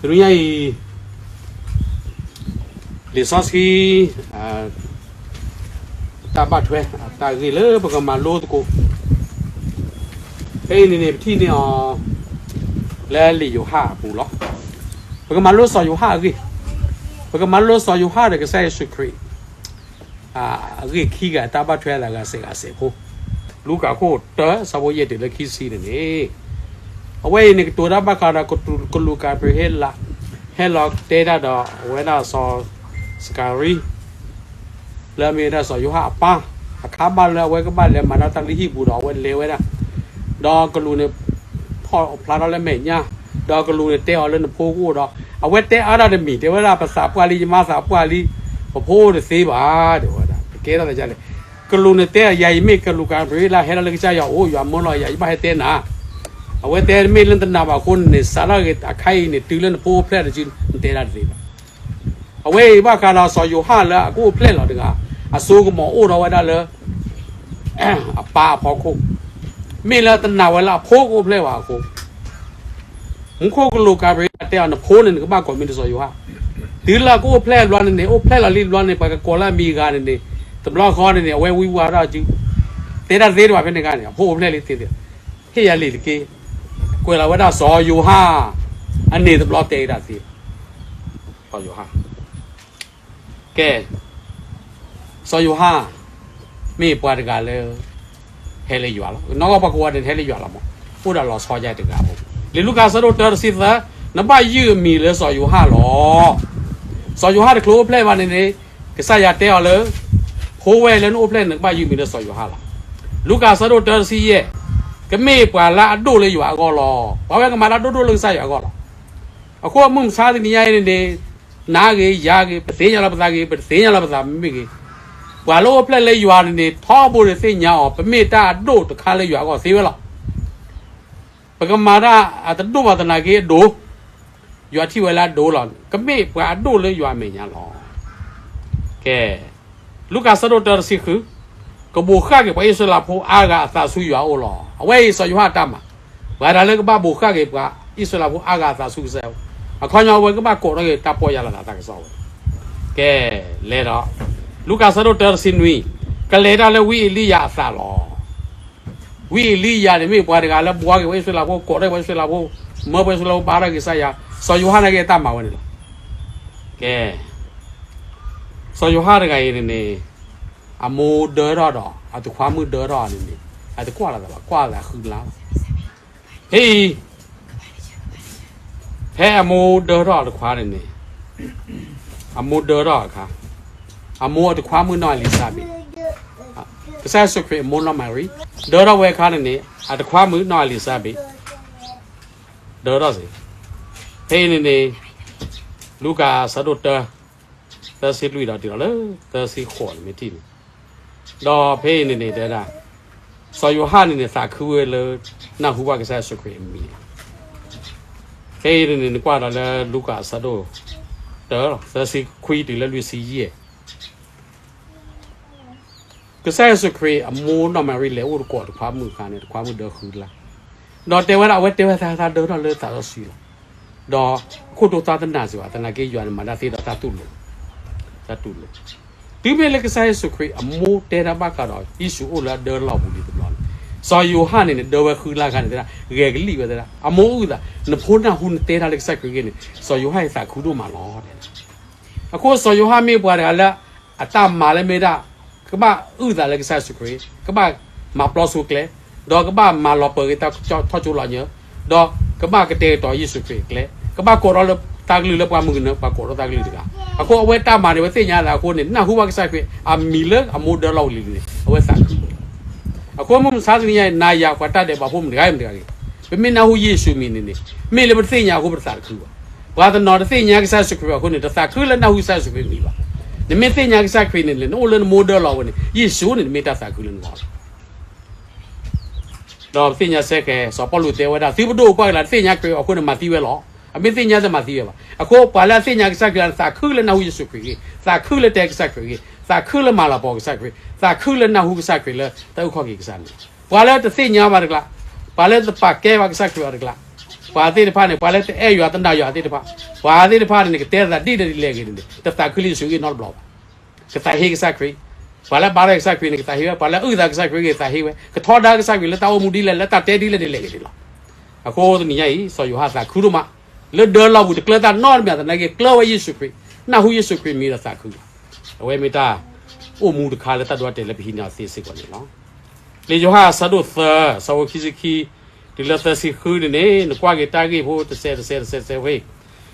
တနံၤညါအံၤ လံာ်စီဆှံ တၢ်ဘၣ်ထွဲ တၢ်ဂ့ၢ်လၢပကမၤလိသကိး ဖဲအံၤန့ၣ်န့ၣ် ပထံၣ်န့ၢ်အီၤ လၢလံာ်ယိၤဟၣ်အပူၤလီၤ. ပကမၤလိစီၤယိၤဟၣ်အဂ့ၢ်, ပကမၤလိစီၤယိၤဟၣ်ဒီးကစၢ်ယ့ၣ်ၡူးခရံာ် အဂ့ၢ်ခံဂၤ တၢ်ဘၣ်ထွဲအဂၤစဲးဂၤစဲးဖိ, လူၤကၣ်ခိၣ်တၢ ဆၢဖိယဲၢ်တုၤလၢခံဆံန့ၣ်န့ၣ်, အဝဲအံၤန့ၣ် ကတိၤတၢ်ဘၣ်ဃးဒီး ကလူးကၤဘြံၤအ့လး ဟဲလီၤတဲတၢ်ဒီးအဝဲဒၣ်စီၤစကၤရံ လၢအမ့ၢ်ဝဲဒၣ်စီၤယိၤဟၣ်အပၢ်, အခါဘၣ်လၢအဝဲကဘၣ်လဲၤမၤတၢ်လၢဟံၣ်ပူၤဒီး အဝဲလဲၤဝဲဒၣ်, ဒီးကလူးန့ၣ် ဖီၣ်ဖျါထီၣ်လၢမဲာ်ညါ, ဒီးကလူးန့ၣ်တဲအီၤလၢနဖိကအိၣ်ဒီး အဝဲတဲအါဒၣ်တမံၤ တဲဝဲဒၣ် ပသးပှၢ်လံ ယမါသးပှၢ်လံ, ပဖိအိၣ်တသ့ဘၣ် တဲဝဲဒၣ် ကကဲထီၣ်သးဒ်လဲၣ်. ကလူးန့ၣ်တဲအီၤ ယၤအံၤမ့ၢ်ကလူးကၤဘြံၤအ့လး ဟဲလီၤလၢကစၢ်ယွၤအအိၣ် ယွၤမၢလီၤယၤ ယဘၣ်ဟဲတဲနၤ, အဝဲတဲမ့ၢ်လၢနတနာ်ဘၣ်အဃိန့ၣ် စးထီၣ်ဂ့ၤအခါအံၤန့ၣ် တုၤလၢနဖိအိၣ်ဖျဲၣ်တစု နတဲဒၣ်တသ့ဘၣ်. အဝဲအံၤဘၣ်ဃးဒီးစီၤယိၤဟၣ်လၢအကအိၣ်ဖျဲၣ်လီၤတဂၤ, အစိကမီၤအိၣ်ဒီးဝဲဒၣ်လၢ အပၢ်အဖီခိၣ်, မ့ၢ်လၢတနာ်ဝဲလၢအဖိကအိၣ်ဖျဲၣ်ဘၣ်အဃိ, မူခိၣ်ကလူးကၤဘြံၤအ့လးတဲအီၤ နဖိန့ၣ် နကဘၣ်ကိးမံၤလၢစီၤယိၤဟၣ်, တုၤလၢအကအိၣ်ဖျဲၣ်ဘျီန့ၣ်န့ၣ် အိၣ်ဖျဲၣ်လီၤလံဘျီန့ၣ် ပှၤကကိးလၢအမံၤအဂၤန့ၣ်န့ၣ်, တဘျီဃီန့ၣ်န့ၣ် အဝဲဝံဝါထီၣ်စု, တဲတၢ်တသ့တဘၣ်ဖဲန့ၣ်အခါန့ၣ် အဖိအိၣ်ဖျဲၣ်လံသ့သ့, ဟ့ၣ်ယၤလံာ်တက့ၢ်, ကွဲးလီၤဝဲဒၣ်စီၤယိၤဟၣ် အန့ၣ်တဘျီတဲဝဲဒၣ်သ့, စီၤယိၤဟၣ် ကဲ, စီၤယိၤဟၣ် မ့ၢ်ပှၤတဂၤလၢ ဟဲလၢယွၤလီၤ. နီၢ်ကီၢ်ပှၤကိးဂၤဒဲးန့ၣ် ဟဲလၢယွၤလီၤမး, အိၣ်ဒီးလီၤဆီဒၣ်တဂၤဧိၤ, လံာ်လူၤကၣ်အဆၢဒိၣ်တၢတဆံသၢ, နဘၣ်ယုၢ်အမံၤလၢစီၤယိၤဟၣ်လီၤ. စီၤယိၤဟၣ်တချုးအိၣ်ဖျဲၣ်ဘၣ်န့ၣ်န့ၣ်, ကစၢ်ယွၤတဲအီၤလၢ ဖိဝဲလၢနအိၣ်ဖျဲၣ်န့ၣ် နကဘၣ်ယုၢ်မံၤလၢစီၤယိၤဟၣ်လီၤ. လူၤကၣ်အဆၢဒိၣ်တၢတဆံယဲၢ်, ကမ့ၢ်ပှၤလၢအဒိၣ်လၢယွၤအဂီၢ်လီၤ. ပှၤဝဲကမၤတၢ်ဒိၣ်ဒိၣ်လၢကစၢ်ယွၤအဂီၢ်လီၤ. အဃိမုၢ်မဆါတနံၤညါအံၤန့ၣ်န့ၣ်, နၤဂ့ၤ ယၤဂ့ၤ ပသ့ၣ်ညါလီၤပသးဂ့ၤ ပတသ့ၣ်ညါလီၤပသးမ့ၢ်ဂ့ၤ, ပှၤလၢအိၣ်ဖျဲၣ်လၢယွၤန့ၣ်န့ၣ် ထီဘိန့ၣ်သ့ၣ်ညါအီၤ ပမ့ၢ်တၢ်အဒိၣ်တခါလၢယွၤအဂီၢ်သ့ဝဲလီၤ. ပကမၤတၢ်အတဒိၣ်ဘၣ်သနာ်က့အဒိၣ်, ယွၤထံၣ်ဝဲလၢအဒိၣ်လီၤ. ကမ့ၢ်ပှၤအဒိၣ်လၢယွၤအမဲာ်ညါလီၤ. ကဲ, လူၤကၣ်အဆၢဒိၣ်တၢတဆံဃု, ကဘိးဃၣ်က့ၤပှၤအံၣ်စရ့လးဖိအါဂၤအသးဆူယွၤအအိၣ်လီၤ. အဝဲအံၤစီၤယိၤဟၣ်အတၢ်မၤ, ပှၤတဂၤလၢကဘၣ်ဘိးဃၣ်က့ၤပှၤအံၣ်စရ့လးဖိအါဂၤအသးဆူကစၢ်ယွၤ, အခီပညီအဝဲကဘၣ်ကိးထီၣ်က့ၤတၢ်ပီၢ်ယၢ်လီၤသးတၢ်ကစီၣ်ဝဲ. ကဲ, လဲၤဒီး, လူၤကၣ်အဆၢဒိၣ်တၢတဆံနွံ, ကလဲၤတၢ်လၢဝံအ့လံယၤအသးလီၤ. ဝံအ့လံယၤန့ၣ်မ့ၢ်ပှၤတဂၤလၢဘှီက့ၤပှၤအံၣ်စရ့လးဖိ ကိးထီၣ်ပှၤအံၣ်စရ့လးဖိ, မၢပှၤအံၣ်စရ့လးဖိဘါထီၣ်က့ၤကစၢ်ယွၤ, စီၤယိၤဟၣ်န့ၣ်က့ၤအတၢ်မၤဝဲန့ၣ်လီၤ. ကဲ, စီၤယိၤဟၣ်တဂၤအံၤန့ၣ်န့ၣ်, အမိၢ်ဒၢထီၣ်ဒီး အတခွါမုၣ်ဒၢထီၣ်န့ၣ်န့ၣ်, အတကွၢ်လီၤသးဘၣ် ကွၢ်လီၤသးဃုလါလီၤ. ဖဲအံၤ, ဖဲအမိၢ်ဒၢထီၣ်အတခွါန့ၣ်န့ၣ်, အမိၢ်ဒၢထီၣ်အခါ, အမိၢ်အတခွါမုၣ်နီၢ်အလံၤစါဘ့း, ကစၢ်ယ့ၣ်ၡူးခရံာ်အမိၢ်နီၢ်မၤရံ, ဒၢထီၣ်ဝဲအခါန့ၣ်န့ၣ် အတခွါမုၣ်နီၢ်အလံၤစါဘ့း ဒၢထီၣ်စ့ၢ်, ဖဲအံၤန့ၣ်န့ၣ်, လူၤကၣ်အဆၢဒိၣ်တၢ, သၢဆံလွံၢ်ဒီးတုၤလီၤလၢ သၢဆံဃိးန့ၣ်မ့ၢ်ထံၣ်န့ၣ်, ဒီးဖဲအံၤန့ၣ်န့ၣ်တဲဒၣ်, စီၤယိၤဟၣ်န့ၣ်န့ၣ် သးခုဝဲလၢ နၢ်ဟူဘၣ်ကစၢ်ယ့ၣ်ၡူးခရံာ်အမံၤလီၤ. ဖဲအံၤန့ၣ်န့ၣ် နကွၢ်ဒီးလၢလူၤကၣ်အဆၢဒိၣ်တၢ, သၢဆံခွံတုၤလၢလွံၢ်ဆံယဲၢ် ကစၢ်ယ့ၣ်ၡူးခရံာ်အမိၢ်နီၢ်မၤရံလဲၤအိၣ်သကိးတခွါမုၣ်အခါန့ၣ် တခွါမုၣ်ဒၢဃုလါ, ဒီးတဲဝဲဒၣ် အဝဲတဲဝဲသးဒၢထီၣ်လၢသးစီဆှံလီၤ. ဒီးအခိၣ်ဒိၣ်သးတနာ်စ့ၢ်ဘၣ် သနာ်က့ယွၤန့ၣ်မၤတၢ်သ့ဒီးတၢ်တူၢ်လိာ်, တၢ်တူၢ်လိာ်, တုၤမ့ၢ်လၢကစၢ်ယ့ၣ်ၡူးခရံာ်အမိၢ်တဲတၢ်ဘၣ်ဃးဒီး ယ့ၣ်ၡူးအိၣ်လၢအဒၢလီၢ်ပူၤလံတဘျီန့ၣ်, စီၤယိၤဟၣ်န့ၣ်န့ၣ် ဒၢဝဲဃုလါအခါန့ၣ် တဲဒၣ် ဂဲၤကလံၣ်ဝဲတဲဒၣ် အမိၢ်အုၣ်သး, နဖိနၢ်ဟူနတဲတၢ်လၢကစၢ်ခရံာ်အဂ့ၢ်န့ၣ် စီၤယိၤဟၣ်အံၤသးခုဒိၣ်မးလီၤ. အဃိစီၤယိၤဟၣ်မ့ၢ်ပှၤတဂၤလၢ အတၢ်မၤလၢမ့ၢ်ဒၣ် ကဘၣ်အုၣ်သးလၢကစၢ်ယ့ၣ်ၡူးခရံာ်, ကဘၣ်မၤပျီဆိကျဲ, ဒီးကဘၣ်မၤလီၤပၢၤက့ၤတၢ်ထီၣ်ကၠိလီၤညၢ, ဒီးကဘၣ်ကတဲာ်ကတီၤယ့ၣ်ၡူးခရံာ်အကျဲ, ကဘၣ်ကိးထီၣ်လၢတၢ်ကလုၢ်လၢပှၤမုၢ်ကနၢ ပှၤကိးထီၣ်တၢ်ကလုၢ်တဂၤ. အဃိအဝဲတၢ်မၤန့ၣ် အဝဲသ့ၣ်ညါသးအဃိန့ၣ် နၢ်ဟူဘၣ်ကစၢ်ခရံာ်အမံၤလၢအမိၢ်ဒၢလီၢ်ပူၤလံန့ၣ် အဝဲသးခုလီၤ. အဃိမုၢ်မဆါတနံၤညါအံၤ နၤယၤပှၤတၢ်ဒဲးဘးဖိမုၣ်တဂၤမုၣ်တဂၤဂ့ၤ, ပမ့ၢ်နၢ်ဟူယ့ၣ်ၡူးမံၤန့ၣ်န့ၣ် မ့ၢ်လၢပတသ့ၣ်ညါအဃိပတသးတခုဘၣ်. ပှၤတနီၤတသ့ၣ်ညါကစၢ်ယ့ၣ်ၡူးခရံာ်အဃိန့ၣ် တသးခုလၢနၢ်ဟူကစၢ်ယ့ၣ်ၡူးခရံာ်အမံၤဘၣ်. နမ့ၢ်သ့ၣ်ညါကစၢ်ခရံာ်န့ၣ် နအိၣ်လၢနမိၢ်ဒၢလီၢ်ဝဲန့ၣ် ယ့ၣ်ၡူးန့ၣ် နမ့ၢ်တၢ်သးခုလၢနဂီၢ်လီၤ. ဒီးပသ့ၣ်ညါစ့ၢ်ကီး စီၤပီလူးတဲဝဲဒၣ် သုပဒိၣ်ပှၢ်ကလၤတသ့ၣ်ညါခရံာ်အဃိန့ၣ် မၤသံဝဲလီၤ. အမ့ၢ်သ့ၣ်ညါတမၤသံဝဲဘၣ်. အဃိပှၤလၢအသ့ၣ်ညါကစၢ်ခရံာ်လၢသးခုလၢနၢ်ဟူယ့ၣ်ၡူးခရံာ်အဂ့ၢ်, သးခုလၢတဲကစၢ်ခရံာ်အဂ့ၢ်, သးခုလၢမၤလၤကပီၤကစၢ်ခရံာ်, သးခုလၢနၢ်ဟူကစၢ်ခရံာ်လၢတၢ်အုၣ်ခီၣ်က့ၤကစၢ်န့ၣ်, ပှၤလၢတသ့ၣ်ညါဘၣ်တကျါ, ပှၤလၢတပာ်ကဲဘၣ်ကစၢ်ခရံာ်အီၤတကျါ ပှၤသ့ၣ်တဖၣ်န့ၣ် ပှၤလၢတအဲၣ်ယွၤတနာ်ယွၤသ့ၣ်တဖၣ်, ပှၤသ့ၣ်တဖၣ်န့ၣ် ကတဲသးဒ်လဲၣ်ဒ်လဲၣ်ဂ့ၤန့ၣ် တသးခုလၢယ့ၣ်ၡူးအဂ့ၢ်နီတဘျီဘၣ်. ကသးဟ့ကစၢ်ခရံာ်, ပှၤလၢဘါထီၣ်ကစၢ်ခရံာ်န့ၣ် ကသးဟ့ဝဲ, ပှၤလၢအုၣ်သးကစၢ်ခရံာ်ဂ့ၤ ကသးဟ့ဝဲ, ကထီဒါကစၢ်ခရံာ်လၢတၢ်အိၣ်မူဒ်လဲၣ် လၢတၢ်တဲဒ်လဲၣ်ဒ်လဲၣ်ဂ့ၤန့ၣ်လီၤ. အဃိတနံၤညါအံၤ စီၤယိၤဟၣ်သးခုဒိၣ်မး, လၢဒၢလီၢ်ပူၤတကျၢၤတၢ်နီတမံၤသနာ်က့ ကျၢၤဝဲယ့ၣ်ၡူးခရံာ်, နၢ်ဟူယ့ၣ်ၡူးခရံာ်မံၤဒီးသးခုလီၤ. အဝဲမ့ၢ်တၢ်အိၣ်မူတခါလၢတၢ်ဒိတဲာ်လၢပဟံးန့ၢ်အီၤသ့စ့ၢ်ကီးန့ၣ်လီၤ. လံာ်ယိၤဟၣ်အဆၢဒိၣ်သၢ ဆၢဖိခံဆံခံ တုၤလၢသၢဆံဃုန့ၣ်န့ၣ် နကွၢ်က့ၤတၢ်ဂ့ၢ်ဖိတစဲးတစဲးတစဲးတစဲးဝဲ,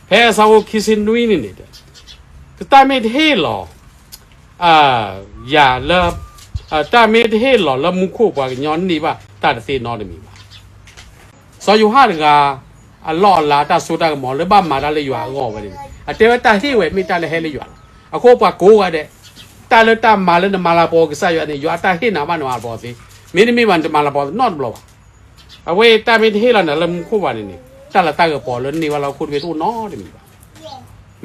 ဖဲအဆၢဖိခံဆံနွံန့ၣ်န့ၣ် တၢ်မ့ၢ်တဟ့ၣ်လီၤ ယၤလၢ တၢ်မ့ၢ်တဟ့ၣ်လီၤလၢမူခိၣ်ပှၤကညီန့ၢ်ဘၣ်တၢ်တသ့နီတမံၤဘၣ်. စီၤယိၤဟၣ်တဂၤ အလီၢ်အလၤတၢ်စိတၢ်ကမီၤလၢဘၣ်မၤတၢ်လၢယွၤအဂီၢ်ဝဲန့ၣ် အတဲဝဲတၢ်ဟ့ၣ်ဝဲမ့ၢ်တၢ်လၢဟဲလၢယွၤလီၤ. အဃိပှၤကိးဂၤဒဲး တၢ်လၢတၢ်မၤလၢနမၤလၤကပီၤကစၢ်ယွၤန့ၣ် ယွၤအတၢ်ဟ့ၣ်နၤဘၣ်နမၤလၤကပီၤသ့, မ့တမ့ၢ်ဘၣ်နတမၤလၤကပီၤနီတဘျီဘၣ်. အဝဲတၢ်မ့ၢ်တဟ့ၣ်လီၤနၤလၢမူခိၣ်ဘၣ်န့ၣ်န့ၣ် တၢ်လၤတၢ်ကပီၤလၢန့ၢ်ဘၣ်လၢဟီၣ်ခိၣ်တဘ့ၣ်တအိၣ်နီတမံၤဘၣ်.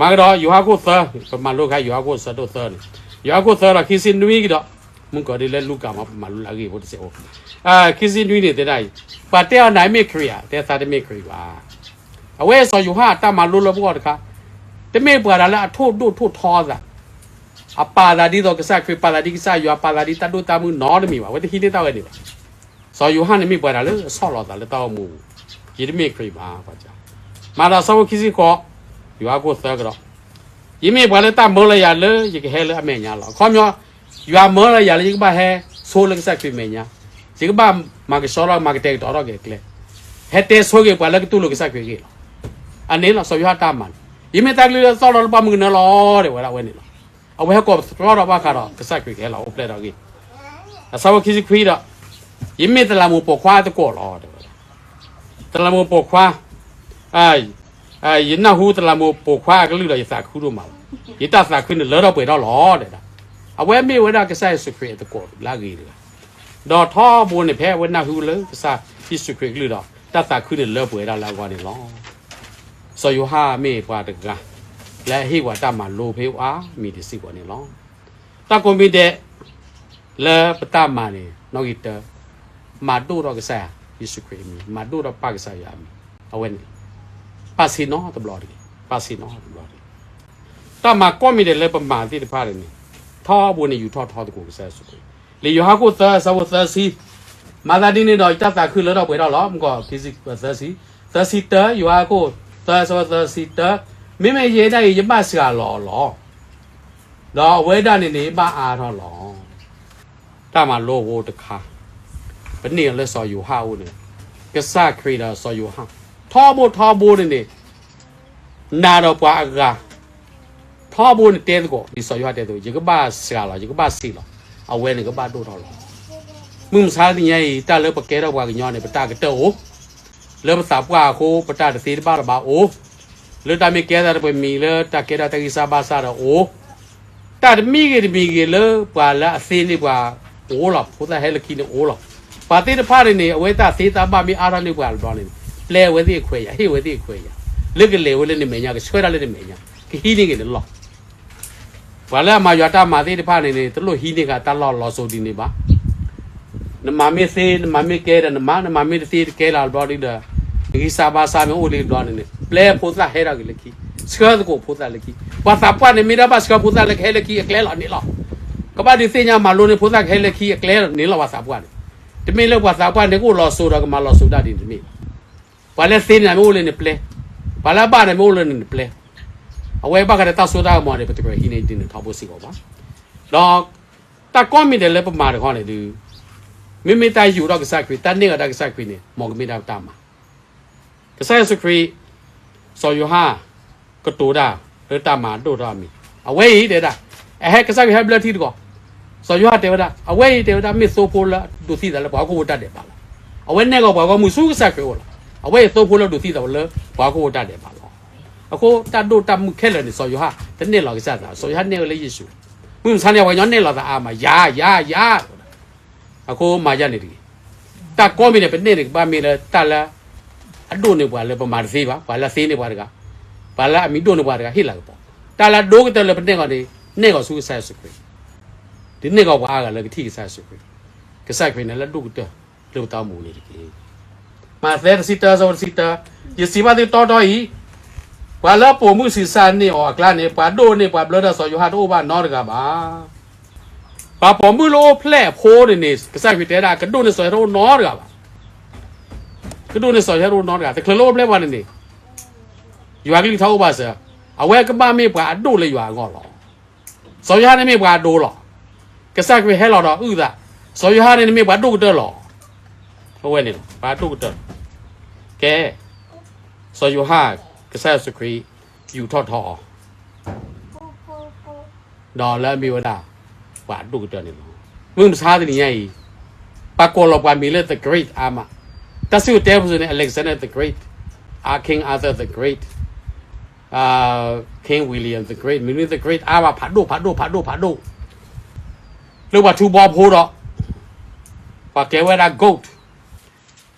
မၤကဒီး ယိၤဟၣ်ခိၣ်သၢ, ပမၤလိခါ ယိၤဟၣ်ခိၣ်ဆၢဒိၣ်သၢန့ၣ်, ယိၤဟၣ်ခိၣ်သၢဒီးခံဆံနွံကဒီး, မုၢ်ကီၤဒ်လၢလူၤကၣ်မး ပမၤလိလၢအဂ့ၢ်ဖိတစဲးအိၣ်, ခံဆံနွံန့ၣ်တဲဒ်အံၤ, ပှၤတဲအီၤနၤမ့ၢ်ခရံာ်ဧါ, တဲသးတမ့ၢ်ခရံာ်ဘၣ်. အဝဲစီၤယိၤဟၣ်အတၢ်မၤလိလၢပဂီၢ်တခါ, တမ့ၢ်ပှၤတၢ်လၢအထိၣ်ဒိၣ်ထိၣ်ထီအသး, အပာ်သးဒ်သိးကစၢ်ခရံာ်, ပာ်သးဒ်ကစၢ်ယွၤ, ပာ်သးဒ်တၢ်ဒိၣ်တၢ်မုၢ်နီတမံၤဘၣ်, အဝဲတဟံးန့ၢ်တၢ်ဝဲန့ၣ်ဘၣ်. စီၤယိၤဟၣ်န့ၣ်မ့ၢ်ပှၤတၢ်လၢအဆီၣ်လီၤသးလၢတၢ်အိၣ်မူပူၤ, ယတမ့ၢ်ခရံာ်ဘၣ်, ပှၤက, မၤဒီးဆၢဖိခံဆံဃိး, ယိၤဟၣ်ခိၣ်သၢကဒီး, ယမ့ၢ်ပှၤလၢတၢ်မၢလီၤယၤလၢယကဟဲလၢအမဲာ်ညါလီၤ. အခီပညီ, ယွၤမၢလီၤယၤလၢယကဘၣ်ဟဲဆိလၢကစၢ်ခရံာ်မဲာ်ညါ, ယကဘၣ်မၤကဆှီထီၣ် မၤကတဲာ်ကတီၤထီၣ်က့ၤအကျဲ, ဟဲတဲဆိက့ၤပှၤလၢကတူၢ်လိာ်ကစၢ်ခရံာ်အဂ့ၢ်လီၤ. အန့ၣ်လီၤ စီၤယိၤဟၣ်တၢ်မၤန့ၣ်, ယမ့ၢ်တၢ်ကလုၢ်လၢသီၣ်လီၤလၢပှၢ်မုၢ်ကနၢလီၤ, တဲဝဲဒၣ်ဝဲန့ၣ်လီၤ. အဝဲဟဲကိးပသတြီဒီးဘၣ်ဃးဒီးကစၢ်ခရံာ်ကဟဲလီၤအိၣ်ဖျဲၣ်ထီၣ်အဂ့ၢ်, အဆၢဖိခံဆံခွံဒီး, ယမ့ၢ်သလးမူပိာ်ခွါအသကိးလီၤ, တဲဝဲဒၣ်. သလးမူပိာ်ခွါ, ယနၢ်ဟူသလးမူပိာ်ခွါအကလုၢ်ဒီးယသးခုဒိၣ်မးလီၤ. ယတၢ်သးခုန့ၣ်လၢထီၣ်ပှဲၤထီၣ်လီၤ, တဲဒၣ်. အဝဲမ့ၢ်ဝဲဒၣ်ကစၢ်ယ့ၣ်ၡူးခရံာ်အသကိးလၢအဂ့ၤတဂၤ, ဒီးထီဘိန့ၣ် ဖဲအဝဲနၢ်ဟူလၢကစၢ်ယ့ၣ်ၡူးခရံာ်အကလုၢ်ဒီး တၢ်သးခုန့ၣ်လၢပှဲၤဝဲဒၣ်လၢအဂီၢ်န့ၣ်လီၤ. စီၤယိၤဟၣ်မ့ၢ်ပှၤတဂၤ လၢအဟ့ၣ်ပှၤတၢ်မၤလိဖဲအါမံၤတစ့ၢ်ကီးန့ၣ်လီၤ. တၢ်ကိးမံၤဒဲး လၢပတၢ်မၤန့ၣ် နီၣ်ဂံၢ်တၢ, မၤဒိၣ်ထီၣ်ကစၢ်ယ့ၣ်ၡူးခရံာ်အမံၤ, မၤဒိၣ်ထီၣ်ပၢ်ကစၢ်ယွၤအမံၤ, အဝဲန့ၣ် ပၢ်ဆ့ၣ်နီၤတဘျီတဂ့ၤ, ပၢ်ဆ့ၣ်နီၤတဘျီတဂ့ၤ. တၢ်မၤကိးမံၤဒဲးလၢပမၤသ့ၣ်တဖၣ်န့ၣ် ထီဘိန့ၣ်ယူၤထီၣ်ထီသကိးကစၢ်ယ့ၣ်ၡူးခရံာ်, လံာ်ယိၤဟၣ်ခိၣ်သၢ အဆၢဖိသၢဆံ, မၤသးဒ်န့ၣ်ဒီး ယတၢ်သးခုလၢထီၣ်ပှဲၤထီၣ်လီၤ. မုၢ်ကီၢ်ခံဆံသၢဆံ, သၢဆံတၢ, ယိၤဟၣ်ခိၣ်သၢ အဆၢဖိသၢဆံတၢ, မ့မ့ၢ်ယဲဒၣ်အံၤ ယဘၣ်စှၤလီၤအီၤလီၤ. ဒီးအဝဲဒၣ်န့ၣ်န့ၣ် ဘၣ်အါထီၣ်လီၤ. တၢ်မၤလိဖိတခါ, ပန့ၢ်အီၤလၢစီၤယိၤဟၣ်အအိၣ်န့ၣ်, ကစၢ်ခရံာ်ဒီးစီၤယိၤဟၣ် ထီဘိထီဘိန့ၣ်န့ၣ် နၤဒီးပှၤအဂၤ ထီဘိန့ၣ်တဲသကိး ဒ်စီၤယိၤဟၣ်တဲသကိး, ယကဘၣ်စှၤလီၤ, ယကဘၣ်ဆံးလီၤ, အဝဲန့ၣ်ကဘၣ်ဒိၣ်ထီၣ်လီၤ. မုၢ်မဆါတနံၤညါအံၤ တၢ်လၢပကဲထီၣ်ပှၤကညီန့ၣ် ပတၢ်ကတၢၢ်အိၣ်, လၢပသးပှၢ်အဃိ ပတၢ်တသ့တဘၣ်တဘၣ်အိၣ်, လၢတၢ်မ့ၢ်ကဲသးတပှဲၤမံၤ လၢတၢ်ကဲထီၣ်တၢ်ဂံၢ်စၢ်ဘါစၢ်ဒီးအိၣ်, တၢ်တမံၤဂ့ၤတမံၤဂ့ၤလၢပှၤလၢအသ့န့ၢ်ပှၤအိၣ်လီၤ, ဖိသၣ်ဟဲလၢခံန့ၣ်အိၣ်လီၤ. ပှၤသ့ၣ်တဖၣ်န့ၣ်န့ၣ် အဝဲတၢ်သ့တၢ်ဘၣ်မ့ၢ်အါထီၣ်န့ၢ်ပှၤတဘျီန့ၣ်, ပျဲအဝဲသ့ၣ်အခွဲးယာ်, ဟ့ၣ်အဝဲသ့ၣ်အခွဲးယာ်, လၢကလဲၤဝဲလၢနမဲာ်ညါ, ကဆှၢတၢ်လၢနမဲာ်ညါ, ကဟံးန့ၢ်က့ၤနလီၢ်. ပှၤလၢအမၤယွၤတၢ်မၤသ့ၣ်တဖၣ်န့ၣ်န့ၣ် တလိၣ်ဟံးန့ၢ်ဃာ်တၢ်လီၢ်လီၤစိၤဒ်န့ၣ်ဘၣ်. နမၤမ့ၢ်သ့, နမၤမ့ၢ်ကဲဒီးနမၤ, နမၤမ့ၢ်တသ့တကဲလၢ်တဘျီဒီး, နဂံၢ်စၢ်ဘါစၢ်မ့ၢ်အိၣ်လံတဘျီန့ၣ်န့ၣ် ပျဲဖိသၣ်ဟဲထီၣ်က့ၤလၢခံ, ဆှၢသကိးဖိသၣ်လၢခံ. ပှၤသးပှၢ်န့ၣ် မ့ၢ်ဒၣ်ဘၣ်ဆှၢဖိသၣ်လၢကဟဲလၢခံအကျဲလီၤန့ၣ်လီၤ. ကဘၣ်ဒုးသ့ၣ်ညါမၤလိန့ၢ်ဖိသၣ်ကဟဲလၢခံအကျဲလီၤန့ၣ်လီၤ ပှၤသးပှၢ်န့ၣ်. တမ့ၢ်လၢပှၤသးပှၢ်န့ၣ် ကအိၣ်လီၤစိၤဒီးကမၤလီၤစိၤတၢ်ဒ်န့ၣ်တမ့ၢ်ဘၣ်. ပှၤလၢသ့န့ၣ်မ့ၢ်အိၣ်လၢနပျဲ, ပှၤလၢအဘၣ်န့ၣ်မ့ၢ်အိၣ်လၢနပျဲ, အဝဲဘၣ်ဃးဒီးတၢ်စိတၢ်ကမီၤန့ၣ် ပတကြၢးဟံးန့ၢ်ဒ်န့ၣ်ထီဘိစ့ၢ်ကီးဘၣ်. ဒီးတၢ်ကိးမံၤဒဲးလၢပမၤတခီန့ၣ်ဒုး, မ့မ့ၢ်တၢ်ယူၤထီၣ်ကစၢ်ခရံာ်, တၢ်န့ၢ်အီၤတၢ်ကစၢ်ခရံာ်န့ၣ် မ်ကမ့ၢ်ဒၣ်ပတၢ်မၤ ကစၢ်ယ့ၣ်ၡူးခရံာ်, စီၤယိၤဟၣ်, ကတိၤတၢ်လၢတၢ်မၤဒိၣ်ထီၣ်အမံၤ, အဝဲအံၤတဲဒၣ်, အဟဲကစၢ်ခရံာ်ဟဲဘျၢထံတကီၢ်, စီၤယိၤဟၣ်တဲဝဲဒၣ်, အဝဲအံၤတဲဝဲဒၣ် မ့ၢ်သိဖိလၢဒိးသံသးလၢပှၤဟီၣ်ခိၣ်ဖိတၢ်ဒဲးဘးလီၤ. အဝဲနဲၣ်ကီၢ်ပှၤဂီၢ်မုၢ်ဆူကစၢ်ခရံာ်အအိၣ်လီၤ. အဝဲအံၤသိဖိလၢဒိးသံသးလၢပှၤဟီၣ်ခိၣ်ဖိတၢ်ဒဲးဘးလီၤ. အဃိတၢ်ဒိၣ်တၢ်မုၢ်ခဲလၢာ်န့ၣ် စီၤယိၤဟၣ်တနဲၣ်လီၤကစၢ်သး, စီၤယိၤဟၣ်နဲၣ်ဝဲလၢယ့ၣ်ၡူး. မုၢ်မဆါန့ၣ် ပှၤကညီနဲၣ်လီၤသးအါမး, ယၤ, ယၤ, ယၤ အဃိမၤယၤန့ၣ်တဂ့ၤ. တၢ်ကိးမံၤန့ၣ် ပနဲၣ်န့ၣ် ကဘၣ်မ့ၢ်လၢတၢ်လၢ အဒိၣ်န့ၢ်ပှၤလၢပမၤတသ့ဘၣ်, ပှၤလၢအသ့န့ၢ်ပှၤတဂၤ, ပှၤလၢအမံၤဒိၣ်န့ၢ်ပှၤတဂၤ ဟ့ၣ်လၤကပီၤ. တၢ်လၢအဒိၣ်ကတၢၢ်လၢပနဲၣ်ကီၢ်န့ၣ် နဲၣ်ကီၢ်ဆူကစၢ်ယ့ၣ်ၡူးခရံာ်, ဒုးနဲၣ်ကီၢ်ပှၤအါဂၤလၢကထံၣ်ကစၢ်ယ့ၣ်ၡူးခရံာ်, ကစၢ်ခရံာ်န့ၣ်လၢအဒိၣ်ကတၢၢ်လၢပတၢ်အိၣ်မူန့ၣ်တက့ၢ်. မးသဲတဆံတၢ ဆၢဖိတဆံတၢ, ယစံးဘၣ်သုတီတီအံၤ, ပှၤလၢပိာ်မုၣ်ဆံးစၢ်န့ၢ်အီၤအကျါန့ၣ် ပှၤဒိၣ်န့ၢ်ပှၤဘျၢတၢ်စီၤယိၤဟၣ်တအိၣ်ဘၣ်နီတဂၤဘၣ်. ပှၤပိာ်မုၣ်လၢအိၣ်ဖျဲၣ်အဖိန့ၣ်န့ၣ် ကစၢ်ခရံာ်တဲဒၣ် ကဒိၣ်န့ၢ်စီၤယိၤဟၣ်တအိၣ်နီတဂၤဘၣ်. ကဒိၣ်န့ၢ်စီၤယိၤဟၣ်တအိၣ်နီတဂၤ, တချုးလၢအိၣ်ဖျဲၣ်ပှၤန့ၣ်န့ၣ် ယွၤကလုၢ်ကထါအိၣ်ဘၣ်စၢၤ, အဝဲကဘၣ်မ့ၢ်ပှၤအဒိၣ်လၢယွၤအဂီၢ်လီၤ. စီၤယိၤဟၣ်န့ၣ်မ့ၢ်ပှၤအဒိၣ်လီၤ. ကစၢ်ခရံာ်ဟဲလီၤဒီးအုၣ်သး, စီၤယိၤဟၣ်န့ၣ်မ့ၢ်ပှၤဒိၣ်ကတၢၢ်လီၤ. အဝဲန့ၣ်လီၤ ပှၤဒိၣ်ကတၢၢ်လီၤ. ကဲ, စီၤယိၤဟၣ်, ကစၢ်ယ့ၣ်ၡူးခရံာ် ယူာ်ထီၣ်ထီအီၤ ဒီးလၢအမ့ၢ်ဝဲဒၣ် ပှၤဒိၣ်ကတၢၢ်န့ၣ်လီၤ. မုၢ်မဆါတနံၤညါအံၤ, ပှၤကိးလီၤပှၤမံၤလၢ the great အါမး, တၢ်စံၣ်စိၤတဲစိၤန့ၣ် Alexander the Great, King Arthur the Great, King William the Great, မနုၤ the great အါမး ဖးဒိၣ် ဖးဒိၣ် ဖးဒိၣ် ဖးဒိၣ်, လၢပှၤထူဘီဖိဒီး ပှၤကဲဝဲဒၣ် goat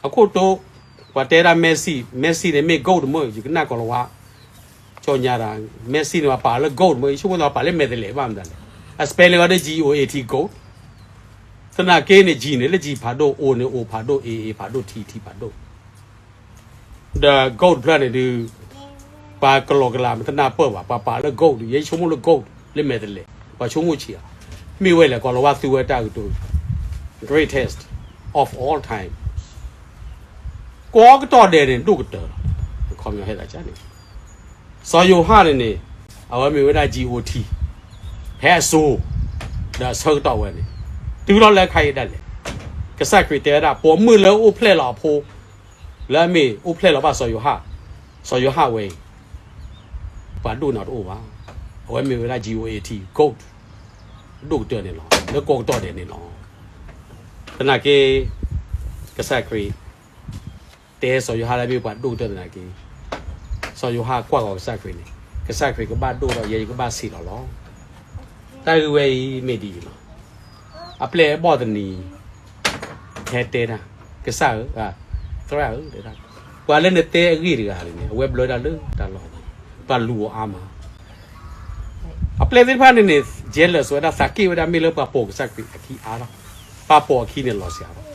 အခိၣ်တိ, ပှၤတဲဒၣ် Messi, Messi န့ၣ်မ့ၢ် goat မ့ၢ် ယကနၣ်ကိးလီၤဝါ, ကၠီညါဒၣ် Messi န့ၣ် ပှၤပာ်လၢ goat မ့ၢ် ယဆိကမိၣ်ပာ်လၢမဲာ်တလဲးဘၣ်မတၤလဲၣ်, အ spelling အီၤဒ် G O A T goat, သနာ်က့န့ၣ် G န့ၣ်လၢ G ဖးဒိၣ်, O န့ၣ် O ဖးဒိၣ်, A A ဖးဒိၣ်, T T ဖးဒိၣ် ဒီး goat တဖျၢၣ်န့ၣ်ဒုး ပှၤကလီၤကလးမတနၢ်ပၢၢ်ဘၣ်, ပှၤပာ်လၢ goat ယဲဆိကမိၣ်လၢ goat လၢမဲာ်တလဲး, ပှၤဆိကမိၣ်ဆံးအီၤ, မ့ၢ်ဝဲလဲၣ် ကိးလီၤဝါသူဝဲတၢ်ကတိၤ, greatest of all time, ကိးကတီၢ်ဒဲးန့ၣ် ဒိၣ်ကတၢၢ်လီၤ. အခီပညီဟဲသးန့ၣ် စီၤယိၤဟၣ်န့ၣ်န့ၣ် အဝဲမ့ၢ်ဝဲဒၣ် G O T ဖဲအစိၤ, ဒီးအဆၢကတီၢ်ဝဲန့ၣ် တုၤလီၤလၢခဲအံၤဒၣ်လဲာ်, ကစၢ်ခရံာ်တဲဝဲဒၣ် ပိာ်မုၣ်လၢအိၣ်ဖျဲၣ်လီၤအဖိ လၢအမ့ၢ်အိၣ်ဖျဲၣ်လီၤဘၣ်စီၤယိၤဟၣ်, စီၤယိၤဟၣ်ဝဲအံၤ ပှၤဒိၣ်န့ၢ်အီၤတအိၣ်ဘၣ်. အဝဲမ့ၢ်ဝဲဒၣ် G O A T, goat, ဒိၣ်ကတၢၢ်န့ၣ်လီၤ. လၢကိးကတီၢ်ဒဲးန့ၣ်လီၤ. သနာ်က့ ကစၢ်ခရံာ် တဲစီၤယိၤဟၣ်လၢမ့ၢ်ပှၤဒိၣ်ကတၢၢ်သနာ်က့, စီၤယိၤဟၣ်ကွၢ်ဃီၤကစၢ်ခရံာ်န့ၣ်, ကစၢ်ခရံာ်ကဘၣ်ဒိၣ်ဒီးယဲယကဘၣ်ဆံးလီၤလီၤ. တၢ်ဂ့ၢ်ဝဲအံၤမ့ၢ်ဒ်အံၤလီၤ. အပျဲၢ်အဘီၣ်တနံၤ ဟဲတဲတၢ်, ကစၢ်ဧၢ, သရၣ်ဧၢ, ပှၤလၢနတဲအဂ့ၢ်တဂၤန့ၣ်န့ၣ် အဝဲဘျၢတၢ်လၢတၢ်လီၢ်, ပှၤလူၤအီၤအါမး. အပျဲၢ်သ့ၣ်တဖၣ်န့ၣ်န့ၣ် jealous ဝဲဒၣ် သးက့ၣ်ဝဲဒၣ်မ့ၢ်လၢပှၤပိာ်ကစၢ်ခရံာ်အခံအါထီၣ်, ပှၤပိာ်အခံန့ၣ်လီၤစှၤထီၣ်.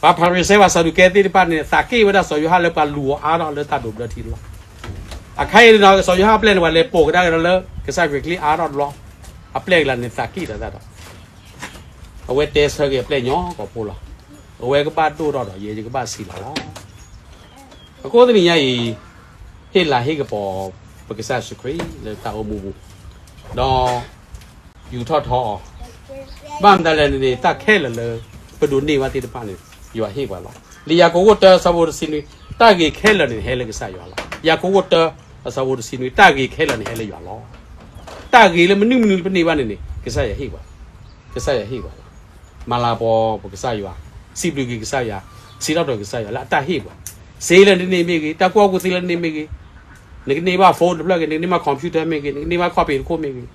ပှၤဖၤရံၤၡဲ ပှၤစၤဒူးကဲသ့ၣ်တဖၣ်န့ၣ် သးက့ၣ်ဝဲဒၣ်စီၤယိၤဟၣ်လၢပှၤလူၤအီၤအါထီၣ်လၢတၢ်ဒိးဘျၢထံလီၤ. အခါအံၤန့ၣ်ဒီး စီၤယိၤဟၣ်အပျဲၢ်န့ၣ် ပှၤလဲၤပိာ်ကဒါက့ၤဒီးလၢကစၢ်ခရံာ်အကျါအါထီၣ်တဘျီ, အပျဲၢ်ကလါန့ၣ် သးက့ၣ်ဒီးတၢ်ဒီး အဝဲတဲဆၢက့ၤအပျဲၢ်ညီကိာ်ဖိလီၤ. အဝဲကဘၣ်ဒိၣ်ထီၣ်ဒီး ယဲယကဘၣ်ဆံးလီၤလီၤ. အဃိတနံၤညါအံၤ, ဟ့ၣ်လၤဟ့ၣ်ကပီၤ ပကစၢ်ယ့ၣ်ၡူးခရံာ်လၢတၢ်အိၣ်မူပူၤ, ဒီး ယူာ်ထီၣ်ထီအီၤ, ဘၣ်မတၤလဲၣ်န့ၣ် တၢ်ခဲလၢာ်လၢ ပဒိးန့ၢ်ဘၣ်သ့ၣ်တဖၣ်န့ၣ် ယွၤဟ့ၣ်ပှၤလီၤ. လံာ်ယၤကိာ်ခိၣ်တၢ အဆၢဖိတဆံနွံ, တၢ်ဂ့ၤခဲလၢာ်န့ၣ် ဟဲလၢကစၢ်ယွၤလီၤ. ယၤကိာ်ခိၣ်တၢ အဆၢဖိတဆံနွံ, တၢ်ဂ့ၤခဲလၢာ်န့ၣ် ဟဲလၢယွၤလီၤ. တၢ်ဂ့ၤလၢမနုၤမနုၤလၢပန့ၢ်ဘၣ်န့ၣ်န့ၣ် ကစၢ်ယွၤဟ့ၣ်ပှၤ, ကစၢ်ယွၤဟ့ၣ်ပှၤလီၤ. မၤလၤကပီၤပကစၢ်ယွၤ, စံးဘျုးက့ၤကစၢ်ယွၤ, စံးထီၣ်ပတြၢၤကစၢ်ယွၤလၢအတၢ်ဟ့ၣ်ပှၤ, စ့လၢနန့ၢ်မ့ၢ်ဂ့ၤ, တၢ်ကူၣ်ဘၣ်ကူၣ်သ့လၢနန့ၢ်မ့ၢ်ဂ့ၤ, နကန့ၢ်ဘၣ် phone တဖျၢၣ်ဂ့ၤ, နကန့ၢ်ဘၣ် computer မ့ၢ်ဂ့ၤ, နကန့ၢ်ဘၣ်ခီၣ်ဖံးတခိၣ်မ့ၢ်ဂ့ၤ,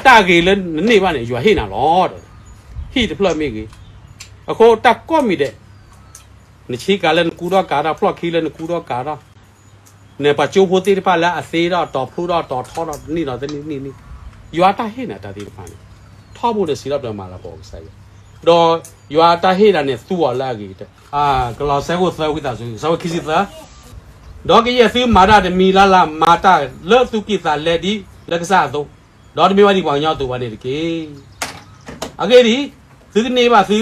တၢ်ဂ့ၤလၢနန့ၢ်ဘၣ်န့ၣ် ယွၤဟ့ၣ်နၤလီၤ. ဟံၣ်တဖျၢၣ်မ့ၢ်ဂ့ၤ, အဃိတၢ်ကိးမံၤဒဲး, နဆ့ကၤလၢနကူထီၣ်ကၤထီၣ်, ဖျီၣ်ခံလၢနကူထီၣ်ကၤထီၣ်, နပှၤကၠိဖိသ့ၣ်တဖၣ်လၢအသ့ထီၣ်တီၤဖျိထီၣ်တီၤထီထီၣ်တနံၣ်ဒီးတနံၣ်နံၣ်နံၣ်, ယွၤတၢ်ဟ့ၣ်နၤတၢ်သ့ၣ်တဖၣ်န့ၣ်, ထီဘိန့ၣ်စံးထီၣ်ပတြၢၤမၤလၤကပီၤကစၢ်ယွၤ, ဒီးယွၤတၢ်ဟ့ၣ်နၤန့ၣ် သူအီၤလၢအဂ့ၤကတၢၢ်. ကလီးစဲ အဆၢဒိၣ်သၢ ဝံသးစူၤ အဆၢဖိခံဆံသၢ, ဒီးကယဲၢ်သုမၤတၢ်တမံၤလၢ်လၢ် မၤတၢ်လၢသူၣ်ကံၢ်သးလဲဒ်လၢကစၢ်အသိး, ဒီးတမ့ၢ်ဘၣ်ဒ်ပှၤကညီအသိးဘၣ်န့ၣ်တက့ၢ်. အဂ့ၢ်ဒ်အံၤ, သုကန့ၢ်ဘၣ်သု,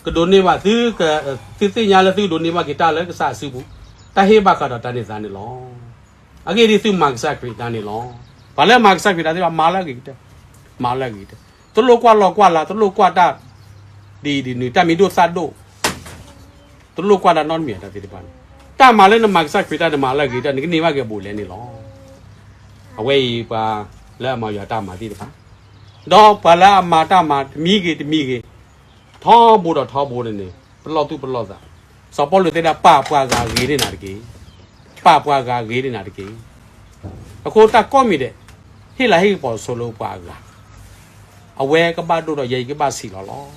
ကဒိးန့ၢ်ဘၣ်သု, သုသ့ၣ်ညါလၢသုကဒိးန့ၢ်ဘၣ်က့ၤတၢ်လၢကစၢ်အစုပူၤ, တၢ်ဟ့ၣ်ဘၣ်ဃးဒီးတၢ်န့ၢ်သါန့ၣ်လီၤ. အဂ့ၢ်ဒ်အံၤ, သုမၤကစၢ်ခရံာ်တၢ်န့ၣ်လီၤ. ပှၤလၢအမၤကစၢ်ခရံာ်တၢ်သ့ၣ်တဖၣ် မၤလၢအဂ့ၤကတၢၢ်, မၤလၢအဂ့ၤကတၢၢ်, တလိၣ်ကွၢ်လီၢ်ကွၢ်လၤ, တလိၣ်ကွၢ်တၢ် ဒ်အံၤဒ်နုၤ, တၢ်မံၤဒိၣ်သၣ်ဒိၣ်, တလိၣ်ကွၢ်တၢ်နီတမံၤတၢ်သ့ၣ်တဖၣ်န့ၣ်, တၢ်မၤလၢနမၤကစၢ်ခရံာ်တၢ်န့ၣ် မၤလၢအဂ့ၤကတၢၢ်, နကန့ၢ်ဘၣ်က့ၤအဘူးအလဲန့ၣ်လီၤ. အဝဲအံၤပှၤလၢအမၤယွၤတၢ်မၤသ့ၣ်တဖၣ်, ဒီးပှၤလၢအမၤတၢ်မၤတမံၤဂ့ၤတမံၤဂ့ၤ, ထီဘိဒီးထီဘိန့ၣ်န့ၣ် ပလီၢ်သူၣ်ပလီၢ်သး, စီၤပီလူးတဲဒၣ် ပာ်ပှၤဂၤဂ့ၤန့ၢ်နၤတက့ၢ်, ပာ်ပှၤဂၤဂ့ၤန့ၢ်နၤတက့ၢ်. အဃိတၢ်ကိးမံၤဒဲး, ဟ့ၣ်လၤဟ့ၣ်ကပီၤဆိလၢပှၤအဂၤ, အဝဲကဘၣ်ဒိၣ်ဒီးယဲယကဘၣ်ဆံးလီၤလီၤ.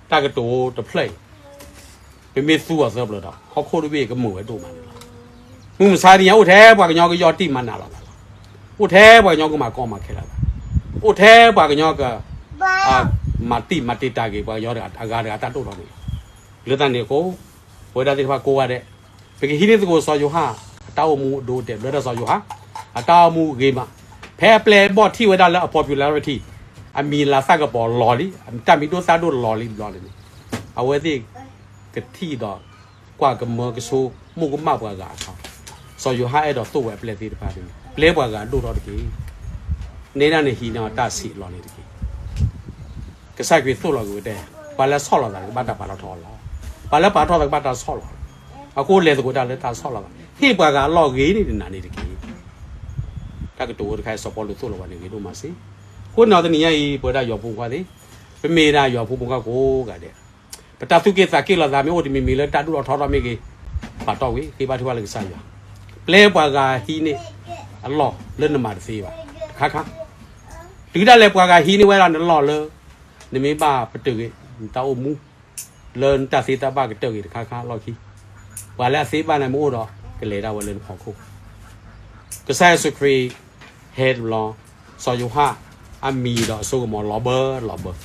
တၢ်ကတိၤတဖျၢၣ်အံၤ, ပမ့ၢ်သူအီၤသၢပျၢၤဒီး ဟီၣ်ခိၣ်တဘ့ၣ်ကမုာ်ဝဲဒိၣ်မးန့ၣ်လီၤ. မုၢ်မဆါတနံၤညါ အိၣ်ထဲပှၤကညီကယီၢ်တံၢ်မၤနးလီၤသးလီၤ. အိၣ်ထဲပှၤကညီကမၤကီမၤခဲလၢာ်သး, အိၣ်ထဲပှၤကညီက မၤတံၢ်မၤတ့ၢ်တၢ်ဂ့ၤ ပှၤကညီအဂၤတဂၤတၢ်ဒိၣ်ထီၣ်န့ၣ်လီၤ. လၢတၢ်န့ၣ်အဃိ, ပ ပဝဲဒၣ်သ့ၣ်တဖၣ်ကိးဂၤဒဲး, ပကဟံးန့ၢ်သကိးစီၤယိၤဟၣ် အတၢ်အိၣ်မူအဒိအတဲာ် ဘျၢတၢ်စီၤယိၤဟၣ် အတၢ်အိၣ်မူဂ့ၤမး, ဖဲအပျဲၢ်အဘီၣ်ထံၣ်ဝဲဒၣ်လၢအ popularity အမံၤလၤသၣ်ကပီၤလီၤလံ, တၢ်မံၤဒိၣ်သၣ်ဒိၣ်လီၤလံတဘျီန့ၣ်န့ၣ်, အဝဲသ့ၣ် ကထံၣ်ဒီး ကွၢ်ကမၢကဆိ မိၣ်ကမၣ်ပှၤဂၤအခါ, စီၤယိၤဟၣ်အဲၣ်ဒိးသိၣ်ဝဲအပျဲၢ်သ့ၣ်တဖၣ်န့ၣ် ပျဲပှၤဂၤဒိၣ်ထီၣ်တက့ၢ်. နဲဒၣ်န့ၣ်ဟံးန့ၢ်အီၤတၢ်ဆံးအလီၢ်န့ၣ်တက့ၢ်. ကစၢ်ခရံာ်သိၣ်လီၤက့ၤဝဲတဲ, ပှၤလၢအဆီၣ်လီၤသးန့ၣ် ကဘၣ်တၢ်ပာ်ထီၣ်ထီအီၤလီၤ. ပှၤလၢပာ်ထီၣ်သးကဘၣ်တၢ်ဆီၣ်လီၤလီၤ. အဃိလဲၤသကိးတၢ်လၢတၢ်ဆီၣ်လီၤသး, ဟ့ၣ်ပှၤဂၤအလီၢ်ဂ့ၤန့ၣ်နၤန့ၣ်တက့ၢ်. တၢ်ကတိၤဝဲတခါအံၤ စီၤပီလူးသိၣ်လီၤပှၤန့ၣ်ဂ့ၤဒိၣ်မးစ့ၢ်. အဃိန့ၣ်တနံၤညါအံၤ ပဝဲဒၣ်ယွၤဖိမုၣ်ဖိခွါသ့ၣ်, ပမ့ၢ်ဒၣ်ယွၤဖိမုၣ်ဖိခွါကိးဂၤဒဲး ပတၢ်သူၣ်က့ၣ်သးက့ၣ်လိာ်သးမ့ၢ်အိၣ်တမံၤမံၤလၢတၢ်ဒိၣ်ထီၣ်ထီထီၣ်မ့ၢ်ဂ့ၤ, ပာ်တီၢ်ဝံၤ ဃ့ဘါထုကဖၣ်လၢကစၢ်ယွၤ, ပျဲပှၤဂၤဟံးန့ၢ်အလီၢ်လၢနမၤတသ့ဘၣ်တခါခါ, တုၤဒၣ်လဲာ်ပှၤဂၤဟံးန့ၢ်ဝဲဒၣ်နလီၢ်လၢ နမ့ၢ်ဘၣ်ပတုာ်ဂ့ၤ နတၢ်အိၣ်မူ လၢနတၢ်သ့တၢ်ဘၣ်ကတၢၢ်ဂ့ၤတခါခါအလီၢ်ခံ, ပှၤလၢအသ့ဘၣ်န့ၣ်မ့ၢ်အိၣ်ဒီး ကလဲၤဒၣ်ဝဲလၢနဖီခိၣ် ကစၢ်ယ့ၣ်ၡူးခရံာ် ဟဲတဘျီ, စီၤယိၤဟၣ်အမံၤဒီးအစိကမီၤလီၤဘၢလီၤဘၢ,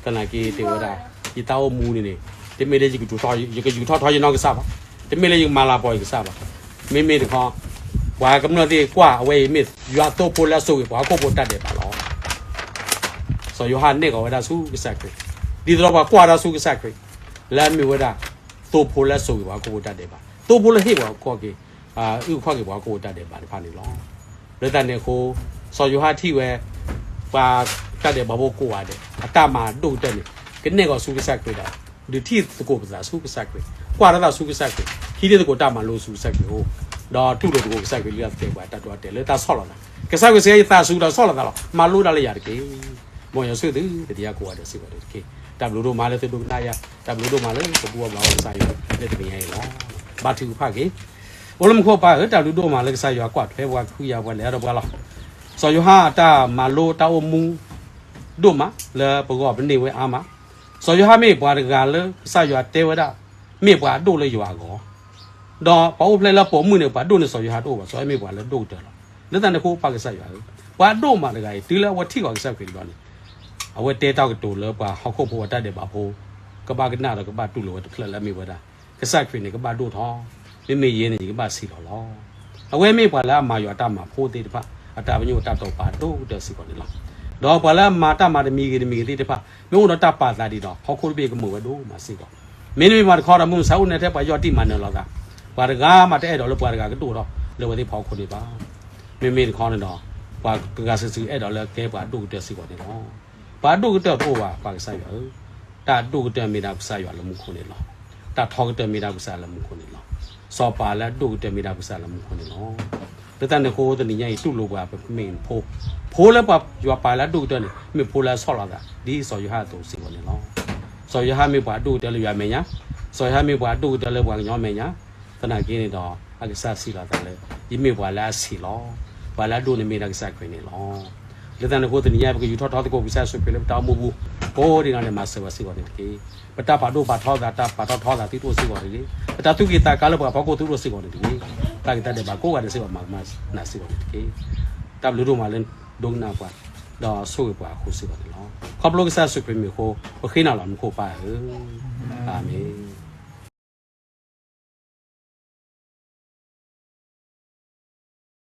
သနာ်က့တဲဝဲဒၣ်, ယတၢ်အိၣ်မူန့ၣ်န့ၣ် တမ့ၢ်လၢယကယူၤထီၣ်ထီယနီၢ်ကစၢ်ဘၣ်, တမ့ၢ်လၢယကမၤလၤကပီၤယကစၢ်ဘၣ်, မ့မ့ၢ်တခီ ပှၤကမျၢၢ်သ့ၣ်ကွၢ်အဝဲအံၤမ့ၢ်ယွၤသိဖိလၢအစိာ်ကွံာ်ပှၤဟီၣ်ခိၣ်ဖိတၢ်ဒဲးဘးလီၤ. စီၤယိၤဟၣ်နဲၣ်ကီၤဝဲဒၣ်ဆူကစၢ်ခရံာ်, ဒ်သိးဒီးပှၤကွၢ်ဒၣ်ဆူကစၢ်ခရံာ် လၢအမ့ၢ်ဝဲဒၣ် သိဖိလၢအစိာ်ကွံာ်ပှၤဟီၣ်ခိၣ်ဖိတၢ်ဒဲးဘး, သိဖိလၢဟ့ၣ်ပှၤကီၢ်က့ၤ, အုၣ်ကခီၣ်က့ၤပှၤဟီၣ်ခိၣ်ဖိတၢ်ဒဲးဘးတဖၣ်န့ၣ်လီၤ. လၢတၢ်န့ၣ်အဃိ စီၤယိၤဟၣ်ထံၣ်ဝဲ ပှၤတၢ်ဒဲးဘးဖိကိးဂၤဒဲး အတၢ်မၤဒိၣ်ကတၢၢ်န့ၣ် ကနဲၣ်ကီၤဆူကစၢ်ခရံာ်ဒီး ဒုးထံၣ်သကိးပသးဆူကစၢ်ခရံာ်, ကွၢ်ထီၣ်သးဆူကစၢ်ခရံာ်, ဟံးန့ၢ်သကိးတၢ်မၤလိဆူကစၢ်ခရံာ်အအိၣ်, ဒီးတူၢ်လိာ်သကိးကစၢ်ခရံာ်လၢအသးပှၤတၢ်တိာ်တၢ်တဲာ်လၢတၢ်ဆီၣ်လီၤသး, ကစၢ်ခရံာ်စံး ယသးစူၤဒီးဆီၣ်လီၤသးလီၤ, မၤလိဒၣ်လၢယၤတက့ၢ်. မ်ယွၤဆိၣ်ဂ့ၤသုတနံၤအံၤကိးဂၤဒဲးစ့ၢ်ကီးန့ၣ်တက့ၢ်. တၢ်ဘျုးဒိၣ်မးလၢသုဒိကနၣ်ယၤ, တၢ်ဘျုးဒိၣ်မးလၢပဘူၣ်အီၣ်ဘၣ်အီၣ်ကစၢ်ယွၤလၢတနံၤအံၤလီၤ. ဘါထုကဖၣ်က့ၤ, အိၣ်လၢမူခိၣ်ပၢ်ဧၢ, တၢ်ဘျုးဒိၣ်မးလၢကစၢ်ယွၤကွၢ်ထွဲပှၤ ကွၢ်ယၤပှၤ လဲၤဒီးပှၤလီၤ. စီၤယိၤဟၣ်အတၢ်မၤလိတၢ်အိၣ်မူ ဒိၣ်မးလၢပဂီၢ်ပန့ၢ်ဝဲအါမး, စီၤယိၤဟၣ်မ့ၢ်ပှၤတဂၤလၢကစၢ်ယွၤတဲဝဲဒၣ် မ့ၢ်ပှၤအဒိၣ်လၢယွၤအဂီၢ်, ဒီးပှၤအိၣ်ဖျဲၣ်လၢပိာ်မုၣ်န့ၣ် ပှၤဒိၣ်န့ၢ်စီၤယိၤဟၣ်တအိၣ်ဘၣ်, စီၤယိၤဟၣ်မ့ၢ်ပှၤလၢဒိၣ်ကတၢၢ်လီၤ. လၢတၢ်န့ၣ်အဃိပၢ်ကစၢ်ယွၤဧၢ, ပှၤအဒိၣ်မးတဂၤအံၤ တုၤလၢအဝဲထံၣ်ဃီၤကစၢ်ခရံာ်တဘျီန့ၣ် အဝဲတဲတၢ်ကတိၤလၢပှၤဟီၣ်ခိၣ်ဖိအတၢ်ဒဲးဘးဖိ ကဘၣ်ကနၣ်ဒီးကဘၣ်တူၢ်လိာ်ဝဲတဖျၢၣ်လၢအမ့ၢ်ဝဲဒၣ် ကစၢ်ခရံာ်န့ၣ်ကဘၣ်ဒိၣ်ထီၣ်, မ့မ့ၢ်ယဲန့ၣ် ယကဘၣ်ဆံးလီၤလီၤ. အဝဲမ့ၢ်ပှၤလၢအမၤယွၤတၢ်မၤဖိသ့ၣ်တဖၣ် အတၢ်ပညိၣ်တၢ်တိာ်ပာ်ဒိၣ်ကတၢၢ်စ့ၢ်ကီးန့ၣ်လီၤ. ဒီးပှၤလၢအမၤတၢ်မၤတမံၤဂ့ၤတမံၤဂ့ၤသ့ၣ်တဖၣ် မ့ၢ်အိၣ်ဒီးတၢ်ပာ်သးဒ်ဒီး ဟီၣ်ခိၣ်တဘ့ၣ်ကမုာ်ဝဲဒိၣ်မးစ့ၢ်ကီး. မ့တမ့ၢ်ဘၣ်တခီဒီး မုၢ်မဆါအိၣ်န့ၣ်ထဲပှၤယီၢ်တံၢ်မၤနၢၤလီၤသး, ပှၤတဂၤမးတအဲၣ်ဒိးလၢပှၤတဂၤကဒိၣ်ထီၣ်လၢအဝဲသ့ၣ်ဖီခိၣ်န့ၣ်ဘၣ်. မ့မ့ၢ်တခီန့ၣ်ဒီး ပှၤတဂၤစုာ်စုာ်အဲၣ်ဒိးလၢကဲပှၤဒိၣ်ကတၢၢ်စ့ၢ်ကီးန့ၣ်လီၤ. ပှၤဒိၣ်ကတၢၢ်တအိၣ်ဘၣ် ပၢ်ကစၢ်ယွၤဧၢ, တၢ်ဒိၣ်ကတၢၢ်မ့ၢ်ဒၣ်ကစၢ်ယွၤလၢမူခိၣ်န့ၣ်လီၤ. တၢ်ထီကတၢၢ်မ့ၢ်ဒၣ်ကစၢ်လၢမူခိၣ်န့ၣ်လီၤ. စီၤပၤလၢအဒိၣ်ကတၢၢ်မ့ၢ်ဒၣ်ကစၢ်လၢမူခိၣ်န့ၣ်လီၤ. လၢတၢ်န့ၣ်အဃိတနံၤညါအံၤ တူၢ်လိာ်ပှၤပမ့ၢ်ဖိ, ဖိလၢပှၤယွၤပာ်လၢအဒိၣ်ကတၢၢ်န့ၣ် မ့ၢ်ဖိလၢအဆီၣ်လီၤသး ဒ်စီၤယိၤဟၣ်အသိးစ့ၢ်ကီးန့ၣ်လီၤ. စီၤယိၤဟၣ်မ့ၢ်ပှၤအဒိၣ်ကတၢၢ်လၢယွၤမဲာ်ညါ, စီၤယိၤဟၣ်မ့ၢ်ပှၤအဒိၣ်ကတၢၢ်လၢပှၤကညီမဲာ်ညါ, သနာ်က့န့ၣ်ဒီး အကစၢ်စံးလီၤသးလၢ ယမ့ၢ်ပှၤလၢအဆံးလီၤ, ပှၤလၢအဒိၣ်န့ၣ်မ့ၢ်ဒၣ်ကစၢ်ခရံာ်န့ၣ်လီၤ. လၢတၢ်န့ၣ်အဃိတနံၤညါ ပကယူၤထီၣ်ထီသကိးကစၢ်ယ့ၣ်ၡူးခရံာ�းလၢပတၢ်အိၣ်မူပူၤ, ကိးဒံးနီၢ်ဒဲးမၤစၢၤပှၤစ့ၢ်ကီးန့ၣ်တက့ၢ်. ပတၢ်ပာ်ဒိၣ်ပာ်ထီသး တၢ်ပာ်ထီၣ်ထီသးသုတအိၣ်စ့ၢ်ကီးတဂ့ၤ, ပတၢ်သူၣ်က့ၣ်သးကါလၢပှၤဖီခိၣ်သုတအိၣ်စ့ၢ်ကီးန့ၣ်တဂ့ၤ, တၢ်ဂ့ၤတၢ်ဒဲးဘးကိးဂၤဒဲးစ့ၢ်ကီးမၤကမၣ်နၤစ့ၢ်ကီးန့ၣ်တက့ၢ်. တၢ်ဘျုးဒိၣ်မးလၢဒိကနၣ်ပှၤ, ဒီးဆိၣ်ဂ့ၤပှၤအဃိစ့ၢ်ကီးန့ၣ်လီၤ. ခီဖျိကစၢ်ယ့ၣ်ၡူးခရံာ်မံၤအဃိ, ပဃ့နၤလီၤမူခိၣ်ပၢ်ဧၢ, အၤမ့ၣ်.